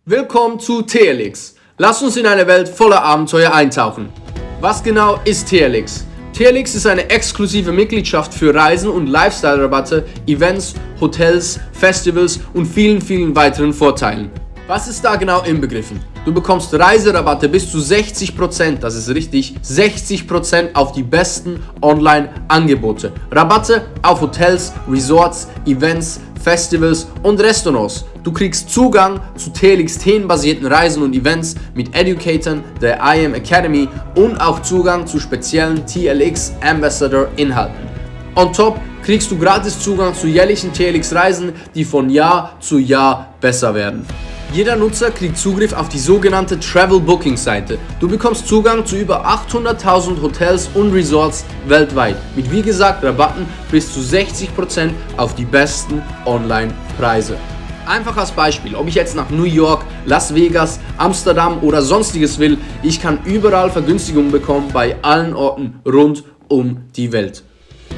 Willkommen zu TLX. Lass uns in eine Welt voller Abenteuer eintauchen. Was genau ist TLX? TLX ist eine exklusive Mitgliedschaft für Reisen und Lifestyle-Rabatte, Events, Hotels, Festivals und vielen weiteren Vorteilen. Was ist da genau inbegriffen? Du bekommst Reiserabatte bis zu 60%, das ist richtig, 60% auf die besten Online-Angebote. Rabatte auf Hotels, Resorts, Events, Festivals und Restaurants. Du kriegst Zugang zu TLX themenbasierten Reisen und Events mit Educatoren der IM Academy und auch Zugang zu speziellen TLX Ambassador Inhalten. On top kriegst du gratis Zugang zu jährlichen TLX Reisen, die von Jahr zu Jahr besser werden. Jeder Nutzer kriegt Zugriff auf die sogenannte Travel Booking Seite. Du bekommst Zugang zu über 800.000 Hotels und Resorts weltweit mit wie gesagt Rabatten bis zu 60% auf die besten Online-Preise. Einfach als Beispiel, ob ich jetzt nach New York, Las Vegas, Amsterdam oder sonstiges will, ich kann überall Vergünstigungen bekommen bei allen Orten rund um die Welt.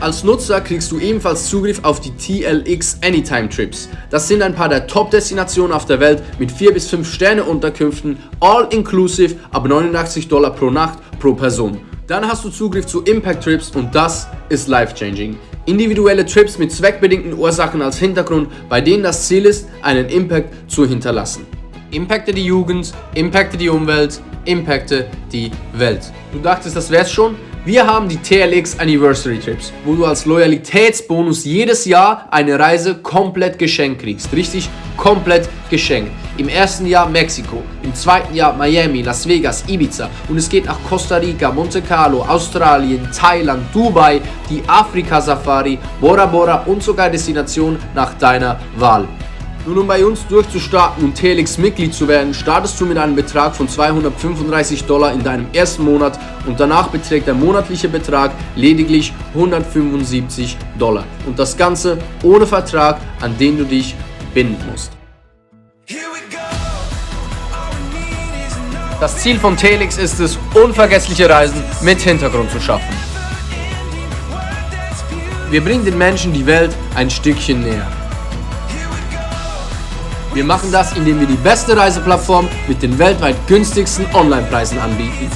Als Nutzer kriegst du ebenfalls Zugriff auf die TLX Anytime Trips. Das sind ein paar der Top-Destinationen auf der Welt mit 4 bis 5 Sterne Unterkünften, all inclusive ab $89 pro Nacht pro Person. Dann hast du Zugriff zu Impact Trips und das ist life-changing. Individuelle Trips mit zweckbedingten Ursachen als Hintergrund, bei denen das Ziel ist, einen Impact zu hinterlassen. Impacte die Jugend, impacte die Umwelt, impacte die Welt. Du dachtest, das wär's schon? Wir haben die TLX Anniversary Trips, wo du als Loyalitätsbonus jedes Jahr eine Reise komplett geschenkt kriegst. Richtig, komplett geschenkt. Im ersten Jahr Mexiko, im zweiten Jahr Miami, Las Vegas, Ibiza und es geht nach Costa Rica, Monte Carlo, Australien, Thailand, Dubai, die Afrika-Safari, Bora Bora und sogar Destinationen nach deiner Wahl. Nun, um bei uns durchzustarten und TLX-Mitglied zu werden, startest du mit einem Betrag von $235 in deinem ersten Monat und danach beträgt der monatliche Betrag lediglich $175. Und das Ganze ohne Vertrag, an den du dich binden musst. Das Ziel von TLX ist es, unvergessliche Reisen mit Hintergrund zu schaffen. Wir bringen den Menschen die Welt ein Stückchen näher. Wir machen das, indem wir die beste Reiseplattform mit den weltweit günstigsten Online-Preisen anbieten.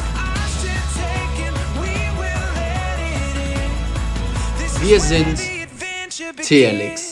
Wir sind TLX.